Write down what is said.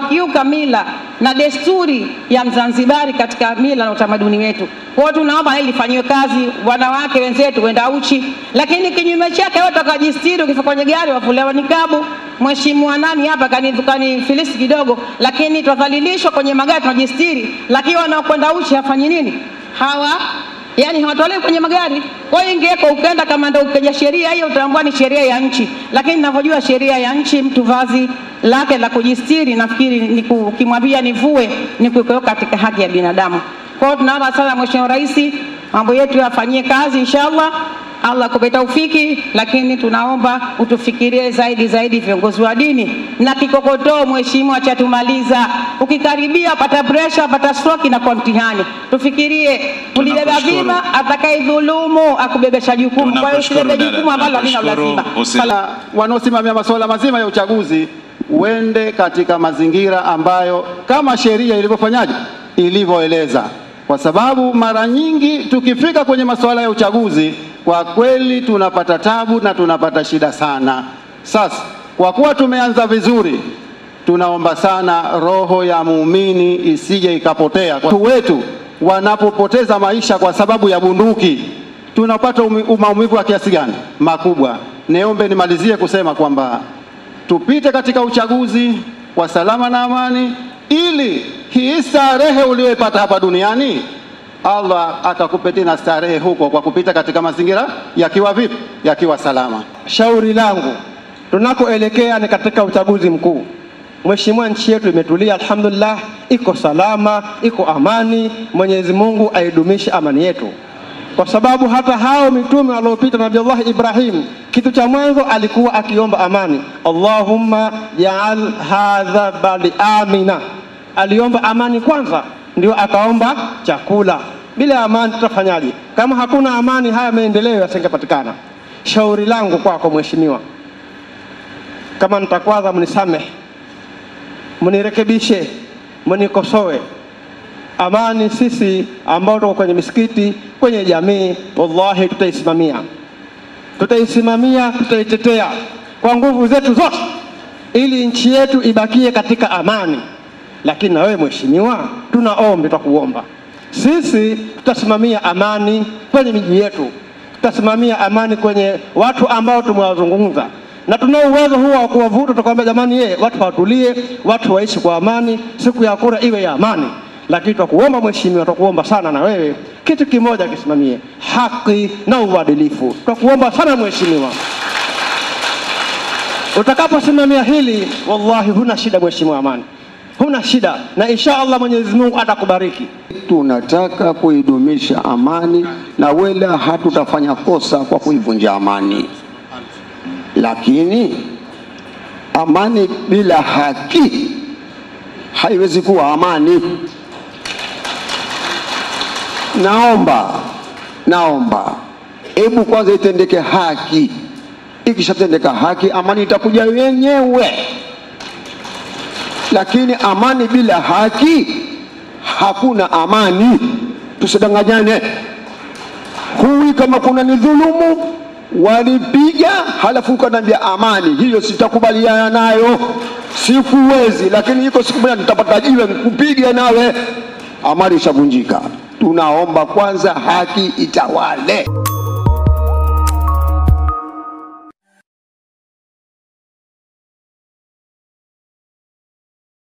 Wakiuka mila na desturi ya Mzanzibari katika mila na utamaduni wetu. Kwa hiyo tunaomba hili lifanyiwe kazi, wanawake wenzetu wenda uchi, lakini kinyume chake watu wakajistiri, ukifika kwenye gari wavulewa nikabu. Mheshimiwa nani hapa kanifilisi kidogo, lakini twadhalilishwa kwenye magari tunajistiri, lakini wanaokwenda uchi hafanyi nini? Hawa yani hawatolewi kwenye magari. Kwa hiyo ingeko ukenda kama ndio ukija sheria hiyo utaambiwa ni sheria ya nchi, lakini ninavyojua sheria ya nchi mtu vazi lake la kujistiri nafikiri ni ukimwambia nivue ni kuiweka katika haki ya binadamu. Kwa hiyo tunaomba sana Mheshimiwa Rais mambo yetu yafanyie kazi inshallah, Allah akupe taufiki, lakini tunaomba utufikirie zaidi zaidi viongozi wa dini. Na kikokotoo mheshimiwa chatumaliza, ukikaribia pata pressure, pata stroke na kwa mtihani. Tufikirie ulibeba bima, atakayedhulumu akubebesha jukumu. Kwa hiyo usibebe jukumu ambalo halina lazima. Wanaosimamia masuala mazima ya uchaguzi uende katika mazingira ambayo kama sheria ilivyofanyaje, ilivyoeleza, kwa sababu mara nyingi tukifika kwenye masuala ya uchaguzi kwa kweli tunapata tabu na tunapata shida sana. Sasa kwa kuwa tumeanza vizuri, tunaomba sana roho ya muumini isije ikapotea. Watu wetu wanapopoteza maisha kwa sababu ya bunduki tunapata maumivu ya kiasi gani? Makubwa. Niombe nimalizie kusema kwamba tupite katika uchaguzi kwa salama na amani, ili hii starehe uliyoipata hapa duniani Allah akakupe tena starehe huko kwa kupita katika mazingira yakiwa vipi? Yakiwa salama. Shauri langu tunakoelekea ni katika uchaguzi mkuu. Mheshimiwa, nchi yetu imetulia alhamdulillah, iko salama, iko amani. Mwenyezi Mungu aidumishe amani yetu, kwa sababu hata hao mitume waliopita, Nabii Allah Ibrahim, kitu cha mwanzo alikuwa akiomba amani, Allahumma ja'al hadha bali amina. Aliomba amani kwanza, ndio akaomba chakula. Bila amani tutafanyaje? Kama hakuna amani, haya maendeleo yasingepatikana. Shauri langu kwako mheshimiwa, kama nitakwaza mnisamehe, mnirekebishe, mnikosoe. Amani sisi ambao tuko kwenye misikiti, kwenye jamii, wallahi tutaisimamia. Tutaisimamia, tutaitetea kwa nguvu zetu zote ili nchi yetu ibakie katika amani. Lakini na wewe mheshimiwa, tunaomba, tutakuomba. Sisi tutasimamia amani kwenye miji yetu, tutasimamia amani kwenye watu ambao tumewazungumza, na tuna uwezo huo wa kuwavuta, tukamwambia jamani, yeye watu watulie, watu waishi kwa amani, siku ya kura iwe ya amani. Lakini tutakuomba mheshimiwa, tutakuomba sana na wewe kitu kimoja kisimamie, haki na uadilifu. Tutakuomba sana mheshimiwa, utakaposimamia hili wallahi huna shida mheshimiwa, amani huna shida, na insha Allah Mwenyezi Mungu atakubariki. Tunataka kuidumisha amani na wala hatutafanya kosa kwa kuivunja amani. Lakini amani bila haki haiwezi kuwa amani. Naomba hebu kwanza itendeke haki. Ikishatendeka haki, amani itakuja yenyewe. Lakini amani bila haki, hakuna amani. Tusidanganyane. Huyu kama kuna nidhulumu walipiga, halafu ukaniambia amani, hiyo sitakubaliana nayo, sikuwezi. Lakini iko siku moja nitapata jiwe nikupiga nawe, amani ishavunjika. Tunaomba kwanza haki itawale.